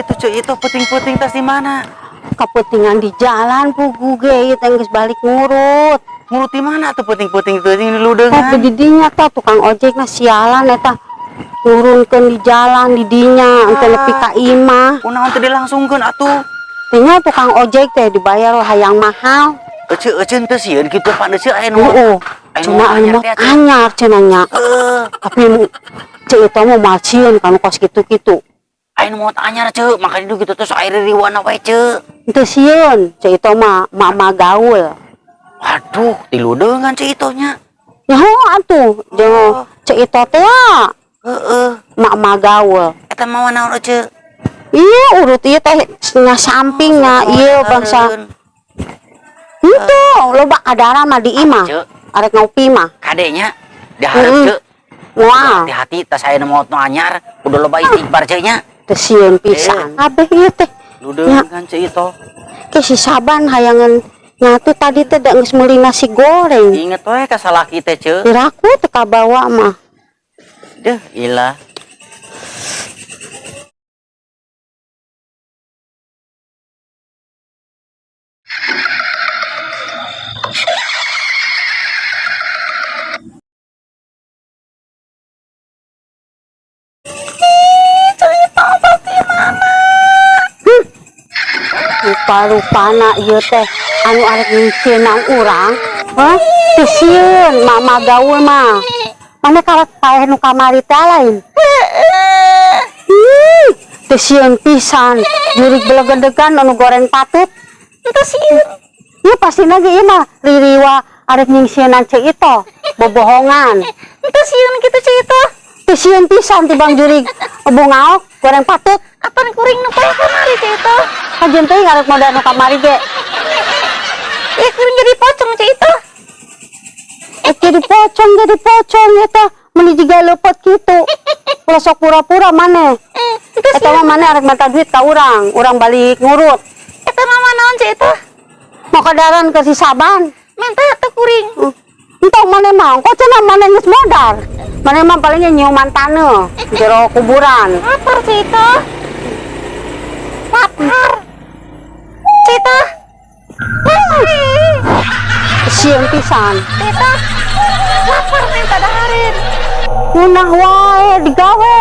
Itu Ceu Itoh peuting-peuting tas di mana? Kapeutingan di jalan pugu ge ieu teh geus balik ngurut. Ngurut di mana tuh peuting-peuting teuing di ludeungan? Tapi di dinya tah tukang ojek na sialan eta. Nurunkeun di jalan di dinya ente nepi ka imah. Kunaon teu dilangsungkeun atuh? Tinggal tukang ojek teh dibayar hayang mahal. Ece ece teu sieun kitu pan ece aya nu. Heeh. Aya nu Cenah anu anyar mah teh, Ceu. Anyar cenah nya. Heeh. Tapi Ceu Itoh mah moal sieun kanu kos kitu-kitu. Aya nu maot anyar Ceu, makanya du kitu terus air riwana wae Ceu. Henteu sieun, Ceu Itoh mah mama gaul. Waduh, di ludeungan Ceu Itoh nya. Nyaho atuh, jeung Ceu Itoh teh ah, Heeh. mak-mak gaul. Eta mawa naon Ceu? Iya urut ieu teh nya samping nya ieu bangsa. Henteu, loba kadara mah di imah. Ceu. Arek ngopi mah. Kadenya diharap Heeh. Ceu. Moal. Hati-hati tas aya nu maot nu anyar, kudu loba istighfar Ceu nya. Teu sieun pisan. Kabeh ieu teh. Ludeungan Ceu Itoh. Ke si Saban hayangan nyatu tadi teh da geus meuli nasi goreng. Inget we ka salaki teh Ceu. Piraku teu kabawa mah. Deh, ilah. Rupa-rupana ieu teh anu arek nyingsieunan urang, hah? Teu sieun mama gaul mah. Mana karak paeh nu kamari teh lain? Ih, teu sieun pisan. Jurig belegedegan anu goreng patut. Teu sieun. Ieu pastina ge ieu mah ririwa arek nyingsieunan Ceu Itoh, bobohongan. Teu sieun kitu Ceu Itoh. Teu sieun pisan tibang jurig bungaok goreng patut. Apan kuring nu paeh kamari Ceu Itoh. Kajeun teuing arek modal nu kamari ge. Ih, kuring jadi pocong Ceu Itoh. Eh, jadi pocong eta meuni jiga leupeut kitu. Ulah sok pura-pura maneh. Teu Eta mah maneh arek minta duit ka urang, urang balik ngurut. Eta mah naon Ceu Itoh? Mau kadaran ke si Saban. Minta teu kuring. Entong maneh mah, kok cenah maneh geus modar. Maneh mah palingnya nyiuman taneuh jero kuburan. Lapar Ceu Itoh. Lapar. Ceu Itoh. Sieun pisan. Ceu Itoh. Lapar minta dahareun. Ngeunah wae digawe.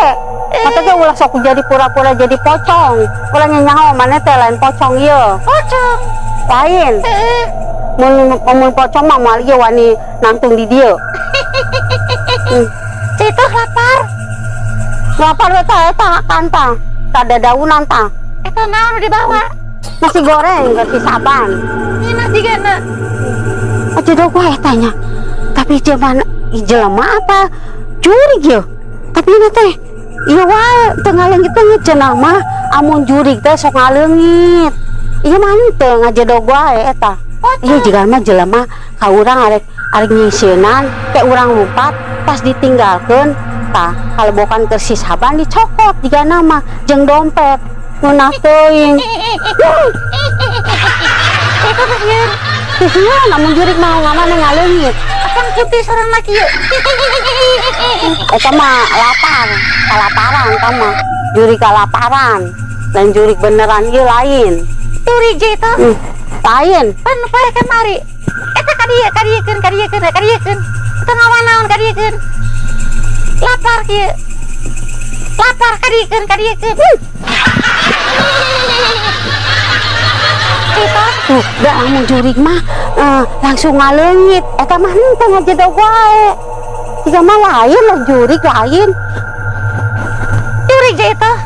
Kata ge ulah sok jadi pura-pura jadi pocong. Ulah nyanyaho maneh teh lain pocong ieu. Pocong. Lain. Heeh. Mun mun pocong mah moal ieu wani nangtung di dieu. Ceu Itoh lapar. Lapar we tah eta kan tah. Tah dadaunan tah. Eta naon nu dibawa? Nasi goreng ke si Saban. Ngeunah jigana. Aja dong wae tanya. Tapi zaman jelema apa jurig ye? Tapi ini teh ieu wae teu ngaleungit-leungit cenah mah amun jurig teh sok ngaleungit. Ieu mah henteu ngajedog wae eta. Ieu jiga mah jelema ka urang arek arek nyingsieunan ke urang lumpat pas ditinggalkeun tah kalebokan ke si Saban dicokot jigana mah jeung dompet ngeunah teuing. Eta teh sieun. Teu sieun amun jurig mah ngamana ngaleungit. Apan putih sareng kieu. Eta mah lapar, kalaparan eta mah. Jurig kalaparan. Lain jurig beneran ieu lain. Jurig Ceu Itoh. Lain. Pan nu paeh kamari. Eta ka dieu, ka dieukeun, ka dieukeun, ka dieukeun. Eta mawa naon ka dieukeun? Lapar kieu. Lapar ka dieukeun, ka dieukeun. Ceu Itoh. Tuh, da lamun jurig mah langsung ngaleungit. Eta mah henteu ngajedog wae. Jiga mah lain lah jurig lain. Jurig Ceu Itoh.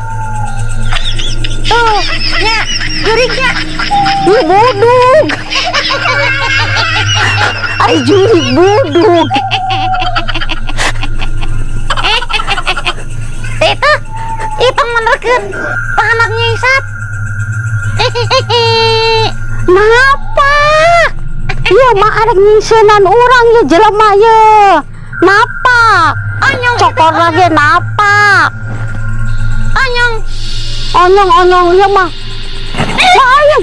Tuh, nya, jurignya. Ih, budug. Ai jurig budug. Ceu Itoh, ieu pangmenerkeun panganak nyingsat. Napa? Ieu mah arek nyingsieunan urang ye jelema ye. Napa? Onyong Cokor lagi napa? Onyong. Onyong onyong ieu mah. Lain.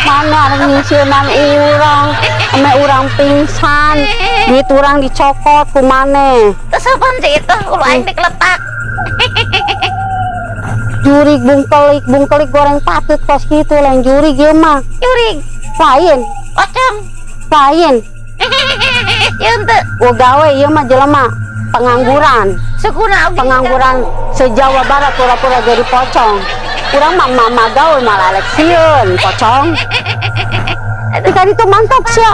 Mana arek nyingsieunan urang, ame urang pingsan, duit urang dicokot ku maneh. Teu sopan Ceu Itoh, ulah aing dikeletak. Jurig bungkelik bungkelik goreng patut kos kitu, lain jurig ieu mah. Jurig. Lain. Pocong. Lain. Ieu teu. Euweuh gawe ieu mah, jelema pengangguran. Sukuna oge. Pengangguran se-Jawa Barat pura-pura jadi pocong. Urang mah mama gawe malah rek sieun pocong. Tadi itu mantap sia.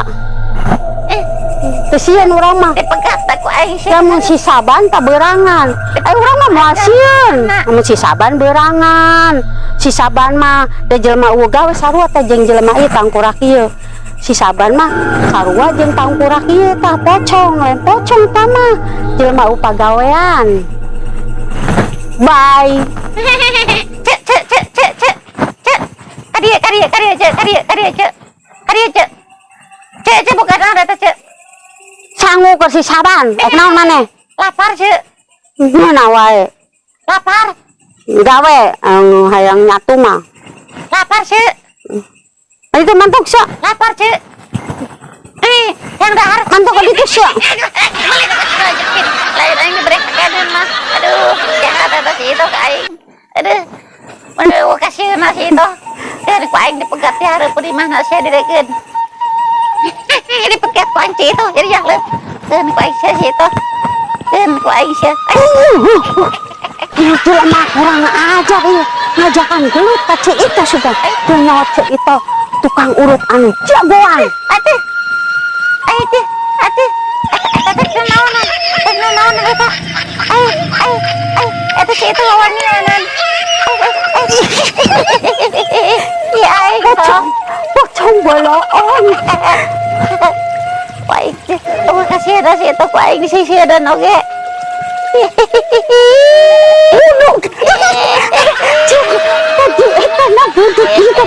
Teu sieun urang mah. Dipegat ku aing sia. Lamun si Saban tak berangan. Eh, urang mah moal sieun. Lamun si Saban berangan. Si Saban mah da jelema euweuh gawe, sarua teh jeung jelema ieu tangkurak ieu. Si Saban mah sarua jeung tangkurak ieu tah, pocong, lain pocong tah mah. Jelema euweuh pagawean. Bye. Cek cek cek cek cek cek. Kadieu kadieu kadieu, cek, kadieu kadieu, cek. Kadieu, cek. Cek cek, bukan ada teh, cek. Sangu ke si Saban. Ek naon maneh? Lapar, cek. Mana wae. Lapar. Gawe anu hayang nyatu mah. Lapar, cek. Itu mantuk sia. Lapar, cek. Eh, yang dahar. Mantuk ke ditu sia. Lain aing diberi makanan mah. Aduh, jahat eta si itu ka aing. Aduh. Aduh, kasih nasi itu. Eh, ku aing dipegat di hareupeun di mana sia direkeun. Dipegat ku aing si itu, jadi yang leup. Keun ku aing sia si itu. Keun ku aing sia. Ieu jelema kurang ajar ieu. Ngajakan gelut ka Ceu Itoh sudah. Teu nyawa Ceu Itoh tukang urut anu jagoan. Atuh. Ayo teh, atuh. Eta teh naonan? Teh naonan eta? Ayo, ayo, ayo. Eta si itu wawanianan. Ya aing. Pocong, pocong boloong. Ku aing teh, oh, kasihan si itu ku aing disisieun oge. Buduk. Cuk, tadi eta na buduk itu.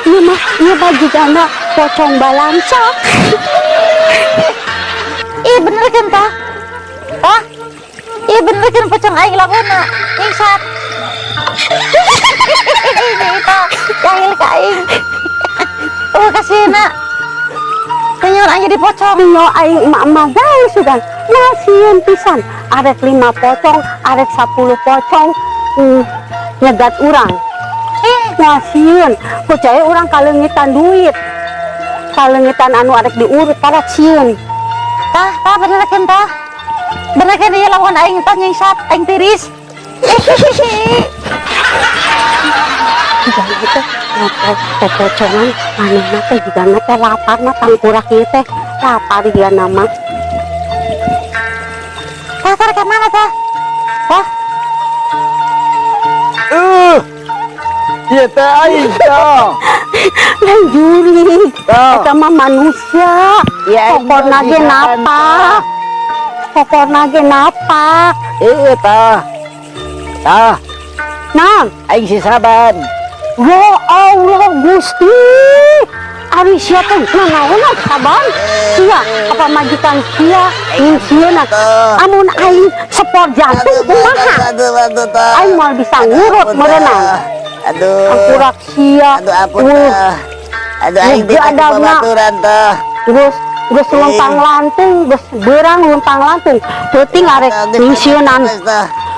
Ieu mah, ieu mah jigana pocong balancak. Ih, bener kan tah? Tah? Ih, bener kan pocong aing lamunna nyingsat. Itu jahil ka aing. Oh, kasihna. Kenyon aing jadi pocong. Nyo aing emak-emak gawe sudah. Masieun pisan. Arek 5 pocong, arek 10 pocong. Nyegat urang. Eh, Masieun. Percaya urang kaleungitan duit. Kaleungitan anu arek diurut para sieun. Tah, tah, bener kan tah? Bener kan ieu lamun aing tah nyingsat, aing tiris. Jigana teh popocongan manehna teh jigana teh lapar mah tangkurak ieu teh lapar jigana mah. Tah, tah, ke mana tah? Tah? Ieu teh aing tah. Lain jurig. Tah. Eta mah manusia. Ya, aing Kokorna ge mah napak. Kokorna ge napak. Heeh tah. Tah, Nah, aing si Saban. Ya Allah Gusti. Ari sia teh nanaon Saban? Sia apa majikan sia nyingsieuna? Amun aing spor jantung kumaha? Aduh, aduh, tah. Aing moal bisa ngurut meureunan. Aduh. Angkurak sia. Aduh, ampun Wuh, tah. Aduh, aing Geus ditanya gadagna. Babaturan tah. Geus geus lumpang lantung, geus beurang lumpang lantung. Peuting arek nyingsieunan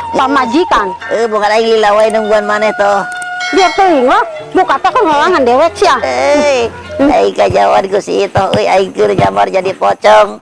pamajikan. Eh, bukan aing lila wae nungguan maneh toh. Biar teuing lah, buka teh kan halangan dewek sia. Eh, aing kajauhan ku si Itoh euy, aing keur nyamar jadi pocong.